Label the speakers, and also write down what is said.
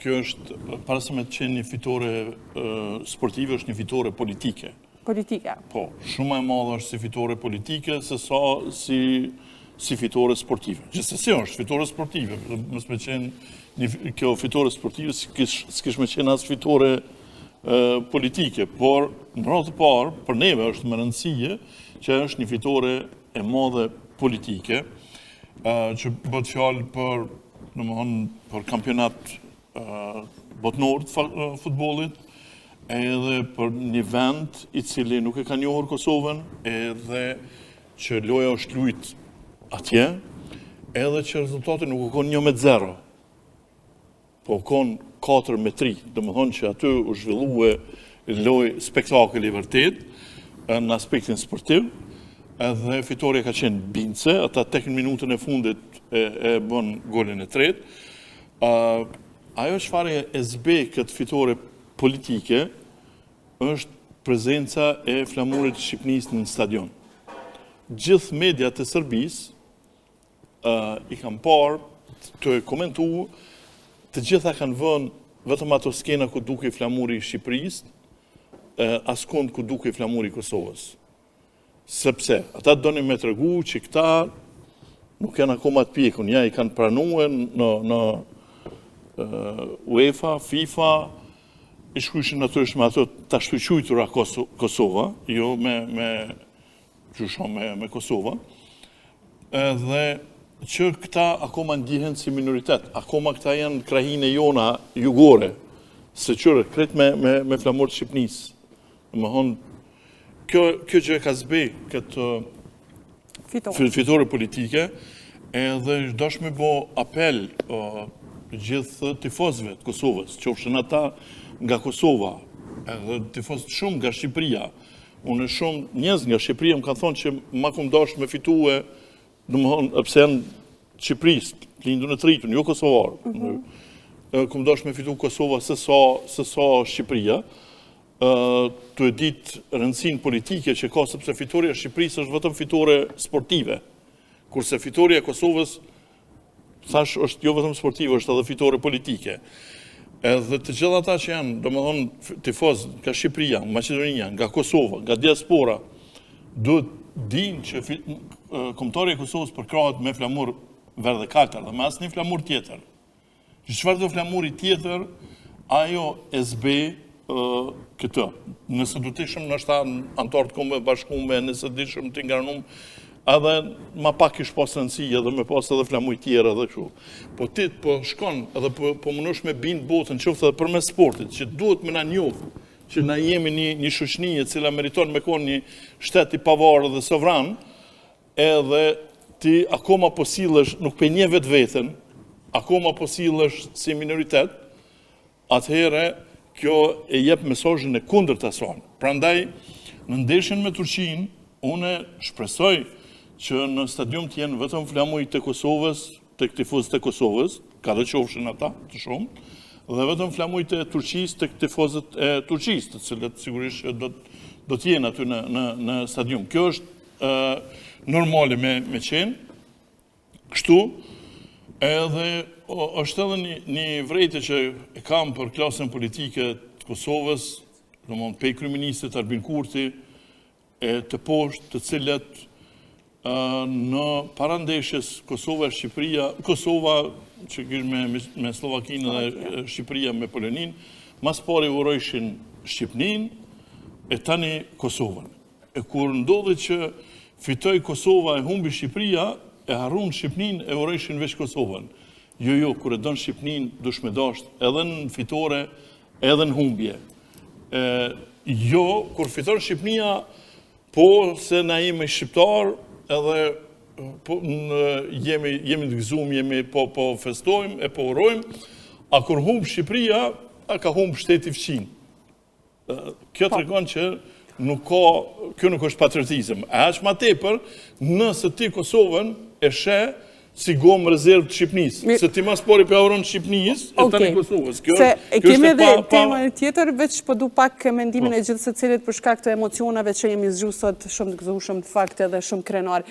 Speaker 1: Kjo është, para se me të qenë një fitore sportive, është një fitore politike.
Speaker 2: Politike.
Speaker 1: Po, shumë më e madhe është si fitore politike, se sa si, si fitore sportive. Gjithsesi është fitore sportive, mos me qenë një, kjo fitore sportive, s'kish me qenë as fitore politike, por në radhë të parë, për neve është me rëndësi që është një fitore e madhe politike, që bëhet fjalë për, domethënë, për kampionat botnor të futbollit, edhe për një vend i cili nuk e ka njohur Kosovën, edhe që loja është lujt atje, edhe që rezultati nuk u konë 1-0, po u konë 4-3, domethonë që aty u zhvillue lojë spektakël i vërtet, në aspektin sportiv, edhe fitorja ka qenë bindëse, ata tek në minutën e fundit e, e bën golin e tretë. Ajo çfarë e zbeh këtë fitore politike është prezenca e flamurit të Shqipnisë në stadion. Gjithë mediat e Serbisë i kam parë të komentu, të gjitha kanë vënë vetëm ato skena ku dukej flamuri i Shqipërisë, askund ku dukej flamuri i Kosovës. Sepse, ata donin me tregu që këta nuk janë akoma të pjekun, ja i kanë pranue në, në UEFA, FIFA, i shkryshin natyrisht me ato të ashtuquajtura Kosova, jo me, me, qysha me, me Kosova, edhe që këta akoma ndihen si minoritet, akoma këta janë krahinë jona jugore, se qyre, krejt me, me, me flamur të Shqipnisë. Domethonë, kjo, kjo gjë ka zbeh këtë
Speaker 2: fitore,
Speaker 1: fitore politike, edhe dash me bo apel gjithë tifozëve të Kosovës, qofshin ata nga Kosova, edhe tifozë shumë nga Shqipëria. Unë shumë njerëz nga Shqipëria më kanë thonë që ma kum dash me fitue, domethonë, pse janë Shqipërisë, të lindun e të rritun, jo kosovarë. Mm -hmm. Kum dash me fitu Kosova se sa, se sa Shqipëria, tu e ditë rëndësinë politike që ka, sepse fitorja e Shqipërisë është vetëm fitore sportive, kurse fitorja e Kosovës, thash, është jo vetëm sportive, është edhe fitore politike. Edhe të gjithë ata që janë, domethonë, tifoz nga Shqipëria, Maqedonia, nga Kosova, nga diaspora, duhet dinë që kombëtarja e Kosovës përkrahet me flamur verdh e kaltër dhe me asnjë flamur tjetër. Që çfarëdo flamuri tjetër, ajo e zbeh këtë. Nëse do të ishim ndoshta anëtar të Kombeve Bashkume, nëse do ishim të ingranum, edhe ma pak ish pas rëndësi edhe me pas edhe flamuj tjerë edhe kështu. Po ti po shkon edhe po, po mundosh me bind botën qoftë edhe përmes sportit, që duhet me na njohë, që na jemi një, një shoqni e cila meriton me konë një shtet i pavarur dhe sovran, Edhe ti akoma po sillesh, nuk pe njeh vetveten, akoma po sillesh si minoritet, atëherë kjo e jep mesazhin e kundërt asaj. Prandaj në ndeshjen me Turqinë, unë shpresoj që në stadium të jenë vetëm flamuj të Kosovës, tek tifozët e Kosovës, kado qofshin ata të shumë, dhe vetëm flamuj të Turqisë tek tifozët e Turqisë, të cilët sigurisht që do do të jenë aty në në në stadium. Kjo është normale me, me qenë, kështu, edhe o, është edhe një, një vrejtje që e kam për klasën politike të Kosovës, domethënë pej kryeministrit Albin Kurti, e të poshtë të cilët në para ndeshjes Kosova e Shqipëria, Kosova që kish me, me, me Sllovakinë dhe Shqipëria me Poloninë, mas pari urojshin Shqipninë e tani Kosovën. E kur ndodhi që fitoi Kosova e humbi Shqipëria, e harrun Shqipninë e urojshin veç Kosovën. Jo, jo, kur e don Shqipninë, dush me dasht edhe në fitore, edhe në humbje. E, jo, kur fiton Shqipnia, po se na jemi shqiptar, edhe po, në, jemi, jemi të gëzum, jemi po, po festojmë e po urojmë, a kur humb Shqipëria, a ka humb shteti fqinj. Kjo po. tregon që nuk ka, kjo nuk është patriotizëm. E aq ma tepër, nëse ti Kosovën e sheh si gomë rezervë të Shqipnisë, se ti mas pari po uron Shqipnisë, e tani Kosovës.
Speaker 2: Kjo, se e kemi edhe pa, temën tjetër, veç po du pak mendimin po. e gjithsecilit për shkak të emocioneve që jemi zgju sot shumë të gëzueshëm në fakt edhe shumë krenar.